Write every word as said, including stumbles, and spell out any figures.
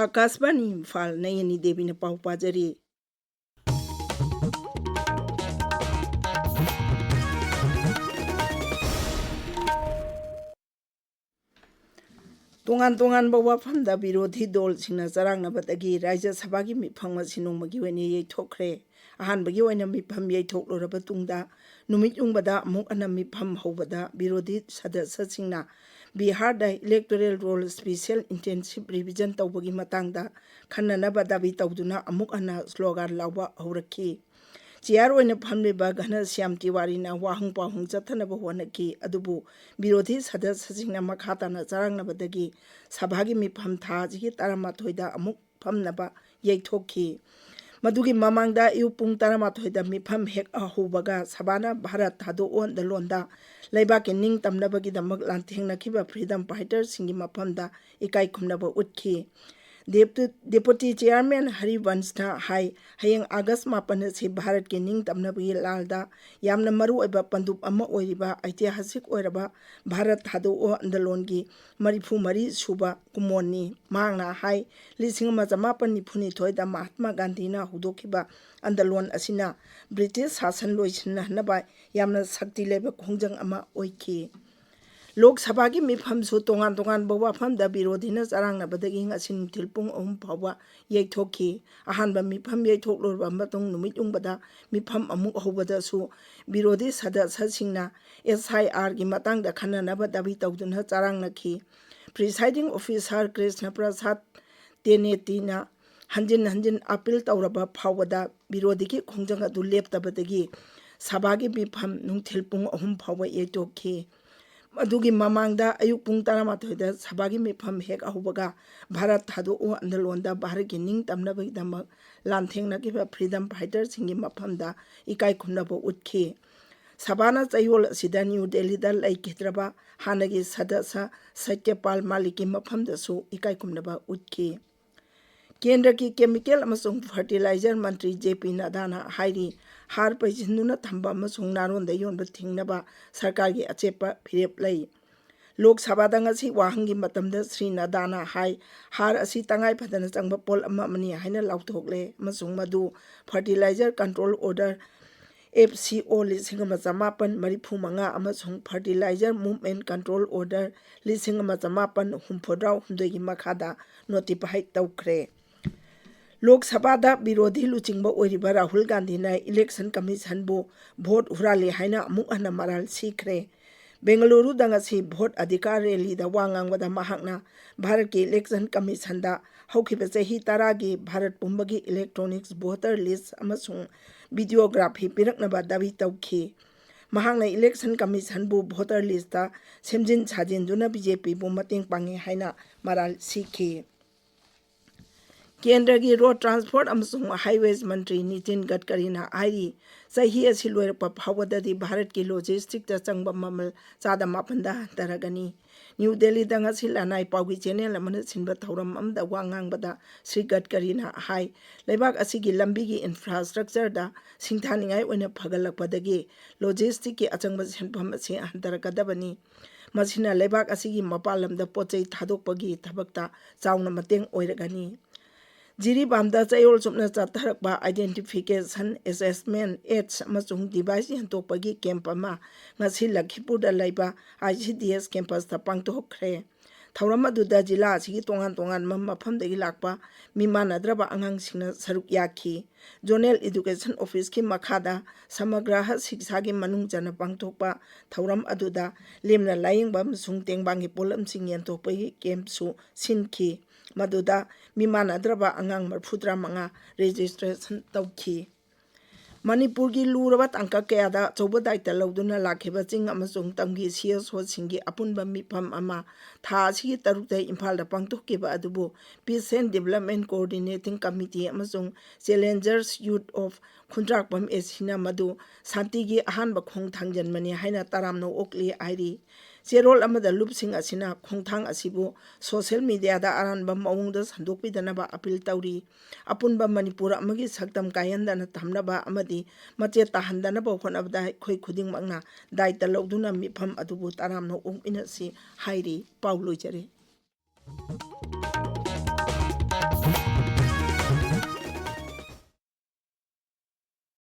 ꯑꯥꯀꯥꯁꯕꯥꯅꯤ ꯏꯝꯐꯥꯜ, ꯅꯌꯅꯤ ꯗꯦꯕꯤꯅ ꯄꯥꯎ ꯄꯥꯖꯔꯤ꯫ ꯇꯣꯉꯥꯟ ꯇꯣꯉꯥꯟꯕ ꯋꯥꯐꯝꯗ ꯕꯤꯔꯣꯙꯤ ꯗꯣꯜꯁꯤꯡꯅ ꯆꯔꯥꯡꯅꯕꯗꯒꯤ ꯔꯥꯖ꯭ꯌ ꯁꯚꯥꯒꯤ ꯃꯤꯐꯝ ꯑꯁꯤ ꯅꯣꯡꯃꯒꯤ ꯑꯣꯏꯅ ꯌꯩꯊꯣꯛꯈ꯭ꯔꯦ꯫ ꯑꯍꯥꯟꯕꯒꯤ ꯑꯣꯏꯅ ꯃꯤꯐꯝ ꯌꯩꯊꯣꯛꯂꯨꯔꯕ ꯇꯨꯡꯗ, ꯅꯨꯃꯤꯠ ꯌꯨꯡꯕꯗ ꯑꯃꯨꯛ ꯍꯟꯅ ꯃꯤꯐꯝ ꯍꯧꯕꯗ ꯕꯤꯔꯣꯙꯤ ꯁꯗꯁ꯭ꯌꯁꯤꯡꯅ ꯕꯤꯍꯥꯔꯗ electoral roll special intensive revision ꯇꯧꯕꯒꯤ ꯃꯇꯥꯡꯗ ꯈꯟꯅꯅꯕ ꯗꯥꯕꯤ ꯇꯧꯗꯨꯅ ꯑꯃꯨꯛ ꯍꯟꯅ ꯁ꯭ꯂꯣꯒꯥꯟ ꯂꯥꯎꯕ ꯍꯧꯔꯛꯈꯤ꯫ ꯆꯤꯌꯥꯔ ꯑꯣꯏꯅ ꯐꯝꯂꯤꯕ ꯘꯅꯁ꯭ꯌꯥꯝ ꯇꯤꯋꯥꯔꯤꯅ ꯋꯥꯍꯪ ꯄꯥꯎꯍꯪ ꯆꯠꯊꯅꯕ ꯍꯣꯠꯅꯈꯤ, ꯑꯗꯨꯕꯨ ꯕꯤꯔꯣꯙꯤ ꯁꯗꯁ꯭ꯌꯁꯤꯡꯅ ꯃꯈꯥ ꯇꯥꯅ ꯆꯔꯥꯡꯅꯕꯗꯒꯤ ꯁꯚꯥꯒꯤ ꯃꯤꯐꯝ ꯊꯥ ꯑꯁꯤꯒꯤ ꯇꯔꯥꯃꯥꯊꯣꯏꯗ ꯑꯃꯨꯛ ꯐꯝꯅꯕ ꯌꯩꯊꯣꯛꯈꯤ꯫ ꯃꯗꯨꯒꯤ ꯃꯃꯥꯡꯗ ꯑꯌꯨꯛ ꯄꯨꯡ ꯇꯔꯥꯃꯥꯊꯣꯏꯗ ꯃꯤꯐꯝ ꯍꯦꯛ ꯍꯧꯕꯒ ꯁꯚꯥꯅ ꯚꯥꯔꯠ ꯊꯥꯗꯣꯛꯑꯣ ꯑꯟꯗꯂꯣꯟꯗ ꯂꯩꯕꯥꯛꯀꯤ ꯅꯤꯡꯇꯝꯅꯕꯒꯤꯗꯃꯛ ꯂꯥꯟꯊꯦꯡꯅꯈꯤꯕ freedom fighterꯁꯤꯡꯒꯤ ꯃꯐꯝꯗ ꯏꯀꯥꯏ ꯈꯨꯝꯅꯕ ꯎꯠꯈꯤ꯫ ꯗꯦꯄꯨ-, ꯗꯦꯄꯨꯇꯤ ꯆꯤꯌꯥꯔꯃꯦꯟ ꯍꯔꯤꯕꯟꯁꯅ ꯍꯥꯏ, ꯍꯌꯦꯡ ꯑꯥꯒꯁ ꯃꯥꯄꯟ ꯑꯁꯤ ꯚꯥꯔꯠꯀꯤ ꯅꯤꯡꯇꯝꯅꯕꯒꯤ ꯂꯥꯜꯗ ꯌꯥꯝꯅ ꯃꯔꯨꯑꯣꯏꯕ ꯄꯟꯗꯨꯞ ꯑꯃ ꯑꯣꯏꯔꯤꯕ, ꯑꯩꯇꯤꯍꯥꯁꯤꯛ ꯑꯣꯏꯔꯕ ꯚꯥꯔꯠ ꯊꯥꯗꯣꯛꯑꯣ ꯑꯟꯗꯂꯣꯟꯒꯤ ꯃꯔꯤꯐꯨ ꯃꯔꯤ ꯁꯨꯕ ꯀꯨꯃꯣꯟꯅꯤ꯫ ꯃꯍꯥꯛꯅ ꯍꯥꯏ, ꯂꯤꯁꯤꯡ ꯑꯃ ꯆꯃꯥꯄꯟ ꯅꯤꯐꯨ ꯅꯤꯊꯣꯏꯗ ꯃꯍꯥꯠꯃꯥ ꯒꯥꯟꯙꯤꯅ ꯍꯧꯗꯣꯛꯈꯤꯕ ꯑꯟꯗꯂꯣꯟ ꯑꯁꯤꯅ ꯕ꯭ꯔꯤꯇꯤꯁ ꯁꯥꯁꯟ ꯂꯣꯏꯁꯤꯟꯅꯅꯕ ꯌꯥꯝꯅ ꯁꯛꯇꯤ ꯂꯩꯕ ꯈꯣꯡꯖꯪ ꯑꯃ ꯑꯣꯏꯈꯤ꯫ ꯂꯣꯛ ꯁꯚꯥꯒꯤ ꯃꯤꯐꯝꯁꯨ ꯇꯣꯉꯥꯟ ꯇꯣꯉꯥꯟꯕ ꯋꯥꯐꯝꯗ ꯕꯤꯔꯣꯙꯤꯅ ꯆꯔꯥꯡꯅꯕꯗꯒꯤ ꯉꯁꯤ ꯅꯨꯡꯊꯤꯜ ꯄꯨꯡ ꯑꯍꯨꯝ ꯐꯥꯎꯕ ꯌꯩꯊꯣꯛꯈꯤ꯫ ꯑꯍꯥꯟꯕ ꯃꯤꯐꯝ ꯌꯩꯊꯣꯛꯂꯨꯔꯕ ꯃꯇꯨꯡ ꯅꯨꯃꯤꯠ ꯌꯨꯡꯕꯗ ꯃꯤꯐꯝ ꯑꯃꯨꯛ ꯍꯧꯕꯗꯁꯨ ꯕꯤꯔꯣꯙꯤ ꯁꯗꯁ꯭ꯌꯁꯤꯡꯅ SIRꯒꯤ ꯃꯇꯥꯡꯗ ꯈꯟꯅꯅꯕ ꯗꯥꯕꯤ ꯇꯧꯗꯨꯅ ꯆꯔꯥꯡꯅꯈꯤ꯫ Presiding officer ꯀ꯭ꯔꯤꯁꯅ ꯄ꯭ꯔꯁꯥꯗ ꯇꯦꯅꯦꯇꯤꯅ ꯍꯟꯖꯤꯟ ꯍꯟꯖꯤꯟ appeal ꯇꯧꯔꯕ ꯐꯥꯎꯕꯗ ꯕꯤꯔꯣꯙꯤꯒꯤ ꯈꯣꯡꯖꯪ ꯑꯗꯨ ꯂꯦꯞꯇꯕꯗꯒꯤ ꯁꯚꯥꯒꯤ ꯃꯤꯐꯝ ꯅꯨꯡꯊꯤꯜ ꯄꯨꯡ ꯑꯍꯨꯝ ꯐꯥꯎꯕ ꯌꯩꯊꯣꯛꯈꯤ꯫ ꯃꯗꯨꯒꯤ ꯃꯃꯥꯡꯗ ꯑꯌꯨꯛ ꯄꯨꯡ ꯇꯔꯥꯃꯥꯊꯣꯏꯗ ꯁꯚꯥꯒꯤ ꯃꯤꯐꯝ ꯍꯦꯛ ꯍꯧꯕꯒ ꯚꯥꯔꯠ ꯊꯥꯗꯣꯛꯎ ꯑꯟꯗꯂꯣꯟꯗ ꯚꯥꯔꯠꯀꯤ ꯅꯤꯡꯇꯝꯅꯕꯒꯤꯗꯃꯛ ꯂꯥꯟꯊꯦꯡꯅꯈꯤꯕ freedom fighterꯁꯤꯡꯒꯤ ꯃꯐꯝꯗ ꯏꯀꯥꯏ ꯈꯨꯝꯅꯕ ꯎꯠꯈꯤ꯫ ꯁꯚꯥꯅ ꯆꯌꯣꯜ ꯑꯁꯤꯗ ꯅ꯭ꯌꯨ ꯗꯦꯜꯂꯤꯗ ꯂꯩꯈꯤꯗ꯭ꯔꯕ ꯍꯥꯟꯅꯒꯤ ꯁꯗꯁ꯭ꯌ ꯁꯇ꯭ꯌꯄꯥꯜ ꯃꯥꯂꯤꯛꯀꯤ ꯃꯐꯝꯗꯁꯨ ꯏꯀꯥꯏ ꯈꯨꯝꯅꯕ ꯎꯠꯈꯤ꯫ ꯀꯦꯟꯗ꯭ꯔꯒꯤ chemical ꯑꯃꯁꯨꯡ fertilizer ꯃꯟꯇ꯭ꯔꯤ ꯖꯦ ꯄꯤ ꯅꯗꯥꯅ ꯍꯥꯏꯔꯤ, ꯍꯥꯔ ꯄꯩꯁꯤꯟꯗꯨꯅ ꯊꯝꯕ ꯑꯃꯁꯨꯡ ꯅꯥꯔꯣꯟꯗ ꯌꯣꯟꯕ ꯊꯤꯡꯅꯕ ꯁꯔꯀꯥꯔꯒꯤ ꯑꯆꯦꯠꯄ ꯐꯤꯔꯦꯞ ꯂꯩ꯫ ꯂꯣꯛ ꯁꯚꯥꯗ ꯉꯁꯤ ꯋꯥꯍꯪꯒꯤ ꯃꯇꯝꯗ ꯁ꯭ꯔꯤ ꯅꯗꯥꯅ ꯍꯥꯏ, ꯍꯥꯔ ꯑꯁꯤ ꯇꯉꯥꯏ ꯐꯗꯅ ꯆꯪꯕ ꯄꯣꯠꯂꯝ ꯑꯃꯅꯤ ꯍꯥꯏꯅ ꯂꯥꯎꯊꯣꯛꯂꯦ ꯑꯃꯁꯨꯡ ꯃꯗꯨ Fertilizer Control Order, F C O, ꯂꯤꯁꯤꯡ ꯑꯃ ꯆꯃꯥꯄꯟ ꯃꯔꯤꯐꯨ ꯃꯉꯥ ꯑꯃꯁꯨꯡ Fertilizer Movement Control Order ꯂꯤꯁꯤꯡ ꯑꯃ ꯆꯃꯥꯄꯟ ꯍꯨꯝꯐꯨꯇꯔꯥ ꯍꯨꯝꯗꯣꯏꯒꯤ ꯃꯈꯥꯗ notify ꯇꯧꯈ꯭ꯔꯦ꯫ ꯂꯣꯛ ꯁꯚꯥꯗ ꯕꯤꯔꯣꯙꯤ ꯂꯨꯆꯤꯡꯕ ꯑꯣꯏꯔꯤꯕ ꯔꯥꯍꯨꯜ ꯒꯥꯟꯙꯤꯅ Election Commissionꯕꯨ vote ꯍꯨꯔꯥꯜꯂꯤ ꯍꯥꯏꯅ ꯑꯃꯨꯛ ꯍꯟꯅ ꯃꯔꯥꯜ ꯁꯤꯈ꯭ꯔꯦ꯫ ꯕꯦꯡꯒꯂꯨꯔꯨꯗ ꯉꯁꯤ vote ꯑꯙꯤꯀꯥꯔ rallyꯗ ꯋꯥ ꯉꯥꯡꯕꯗ ꯃꯍꯥꯛꯅ ꯚꯥꯔꯠꯀꯤ Election Commissionꯗ ꯍꯧꯈꯤꯕ ꯆꯍꯤ ꯇꯔꯥꯒꯤ ꯚꯥꯔꯠ ꯄꯨꯝꯕꯒꯤ electronics voter list ꯑꯃꯁꯨꯡ videography ꯄꯤꯔꯛꯅꯕ ꯗꯥꯕꯤ ꯇꯧꯈꯤ꯫ ꯃꯍꯥꯛꯅ Election Commissionꯕꯨ voter listꯇ ꯁꯦꯝꯖꯤꯟ ꯁꯥꯖꯤꯟꯗꯨꯅ BJPꯕꯨ ꯃꯇꯦꯡ ꯄꯥꯡꯉꯤ ꯍꯥꯏꯅ ꯃꯔꯥꯜ ꯁꯤꯈꯤ꯫ ꯀꯦꯟꯗ꯭ꯔꯒꯤ Road Transport ꯑꯃꯁꯨꯡ Highways ꯃꯟꯇ꯭ꯔꯤ ꯅꯤꯇꯤꯟ ꯒꯗꯀꯔꯤꯅ ꯍꯥꯏꯔꯤ, ꯆꯍꯤ ꯑꯁꯤ ꯂꯣꯏꯔꯛꯄ ꯐꯥꯎꯕꯗꯗꯤ ꯚꯥꯔꯠꯀꯤ logisticꯇ ꯆꯪꯕ ꯃꯃꯜ ꯆꯥꯗ ꯃꯥꯄꯟꯗ ꯍꯟꯊꯔꯒꯅꯤ꯫ ꯅ꯭ꯌꯨ ꯗꯦꯜꯂꯤꯗ ꯉꯁꯤ ꯂꯅꯥꯏ ꯄꯥꯎꯒꯤ channel ꯑꯃꯅ ꯁꯤꯟꯕ ꯊꯧꯔꯝ ꯑꯃꯗ ꯋꯥ ꯉꯥꯡꯕꯗ ꯁ꯭ꯔꯤ ꯒꯗꯀꯔꯤꯅ ꯍꯥꯏ, ꯂꯩꯕꯥꯛ ꯑꯁꯤꯒꯤ ꯂꯝꯕꯤꯒꯤ infrastructureꯗ ꯁꯤꯡꯊꯥꯅꯤꯡꯉꯥꯏ ꯑꯣꯏꯅ ꯐꯒꯠꯂꯛꯄꯗꯒꯤ logisticꯀꯤ ꯑꯆꯪꯕ ꯁꯦꯟꯐꯝ ꯑꯁꯤ ꯍꯟꯊꯔꯛꯀꯗꯕꯅꯤ꯫ ꯃꯁꯤꯅ ꯂꯩꯕꯥꯛ ꯑꯁꯤꯒꯤ ꯃꯄꯥꯟ ꯂꯝꯗ ꯄꯣꯠ ꯆꯩ ꯊꯥꯗꯣꯛꯄꯒꯤ ꯊꯕꯛꯇ ꯆꯥꯎꯅ ꯃꯇꯦꯡ ꯑꯣꯏꯔꯒꯅꯤ꯫ ꯖꯤꯔꯤꯕꯥꯝꯗ ꯆꯌꯣꯜ ꯆꯨꯞꯅ ꯆꯠꯊꯔꯛꯄ Identification, Assessment, Aids ꯑꯃꯁꯨꯡ Device ꯌꯦꯟꯊꯣꯛꯄꯒꯤ camp ꯑꯃ ꯉꯁꯤ ꯂꯈꯤꯄꯨꯔꯗ ꯂꯩꯕ I C D S campusꯇ ꯄꯥꯡꯊꯣꯛꯈ꯭ꯔꯦ꯫ ꯊꯧꯔꯝ ꯑꯗꯨꯗ ꯖꯤꯂꯥ ꯑꯁꯤꯒꯤ ꯇꯣꯉꯥꯟ ꯇꯣꯉꯥꯟꯕ ꯃꯐꯝꯗꯒꯤ ꯂꯥꯛꯄ ꯃꯤꯃꯥꯟꯅꯗ꯭ꯔꯕ ꯑꯉꯥꯡꯁꯤꯡꯅ ꯁꯔꯨꯛ ꯌꯥꯈꯤ꯫ Zonal Education Officeꯀꯤ ꯃꯈꯥꯗ ꯁꯃꯒ꯭ꯔꯥꯍ ꯁꯤꯛꯁꯥꯒꯤ ꯃꯅꯨꯡ ꯆꯟꯅ ꯄꯥꯡꯊꯣꯛꯄ ꯊꯧꯔꯝ ꯑꯗꯨꯗ ꯂꯦꯝꯅ ꯂꯥꯌꯦꯡꯕ ꯑꯃꯁꯨꯡ ꯇꯦꯡꯕꯥꯡꯒꯤ ꯄꯣꯠꯂꯝꯁꯤꯡ ꯌꯦꯟꯊꯣꯛꯄꯒꯤ campꯁꯨ ꯁꯤꯟꯈꯤ꯫ ꯃꯗꯨꯗ ꯃꯤꯃꯥꯟꯅꯗ꯭ꯔꯕ ꯑꯉꯥꯡ ꯃꯔꯤꯐꯨꯇꯔꯥ ꯃꯉꯥ registration ꯇꯧꯈꯤ꯫ ꯃꯅꯤꯄꯨꯔꯒꯤ ꯂꯨꯔꯕ ꯇꯥꯡꯀꯛ ꯀꯌꯥꯗ ꯑꯆꯧꯕ ꯗꯥꯏꯇ ꯂꯧꯗꯨꯅ ꯂꯥꯛꯈꯤꯕ ꯆꯤꯡ ꯑꯃꯁꯨꯡ ꯇꯝꯒꯤ CSOꯁꯤꯡꯒꯤ ꯑꯄꯨꯟꯕ ꯃꯤꯐꯝ ꯑꯃ ꯊꯥ ꯑꯁꯤꯒꯤ ꯇꯔꯨꯛꯇ ꯏꯝꯐꯥꯜꯗ ꯄꯥꯡꯊꯣꯛꯈꯤꯕ ꯑꯗꯨꯕꯨ Peace and Development Coordinating Committee ꯑꯃꯁꯨꯡ Challengers Youth of ꯈꯨꯟꯗ꯭ꯔꯥꯛꯄꯝ ACꯅ ꯃꯗꯨ ꯁꯥꯟꯇꯤꯒꯤ ꯑꯍꯥꯟꯕ ꯈꯣꯡ ꯊꯥꯡꯖꯟꯕꯅꯤ ꯍꯥꯏꯅ ꯇꯔꯥꯝꯅ ꯑꯣꯛꯂꯤ ꯍꯥꯏꯔꯤ꯫ ꯆꯦꯔꯣꯜ ꯑꯃꯗ ꯂꯨꯞꯁꯤꯡ ꯑꯁꯤꯅ ꯈꯣꯡꯊꯥꯡ ꯑꯁꯤꯕꯨ ꯁꯣꯁꯤꯌꯦꯜ ꯃꯤꯗꯤꯌꯥꯗ ꯑꯔꯥꯟꯕ ꯃꯑꯣꯡꯗ ꯁꯟꯗꯣꯛꯄꯤꯗꯅꯕ ꯑꯄꯤꯜ ꯇꯧꯔꯤ꯫ ꯑꯄꯨꯟꯕ ꯃꯅꯤꯄꯨꯔ ꯑꯃꯒꯤ ꯁꯛꯇꯝ ꯀꯥꯏꯍꯟꯗꯅ ꯊꯝꯅꯕ ꯑꯃꯗꯤ ꯃꯆꯦꯠ ꯇꯥꯍꯟꯗꯅꯕ ꯍꯣꯠꯅꯕꯗ ꯑꯩꯈꯣꯏ ꯈꯨꯗꯤꯡꯃꯛꯅ ꯗꯥꯏꯇ ꯂꯧꯗꯨꯅ ꯃꯤꯐꯝ ꯑꯗꯨꯕꯨ ꯇꯔꯥꯝꯅ ꯑꯣꯛꯃꯤꯟꯅꯁꯤ ꯍꯥꯏꯔꯤ꯫ ꯄꯥꯎ ꯂꯣꯏꯖꯔꯦ꯫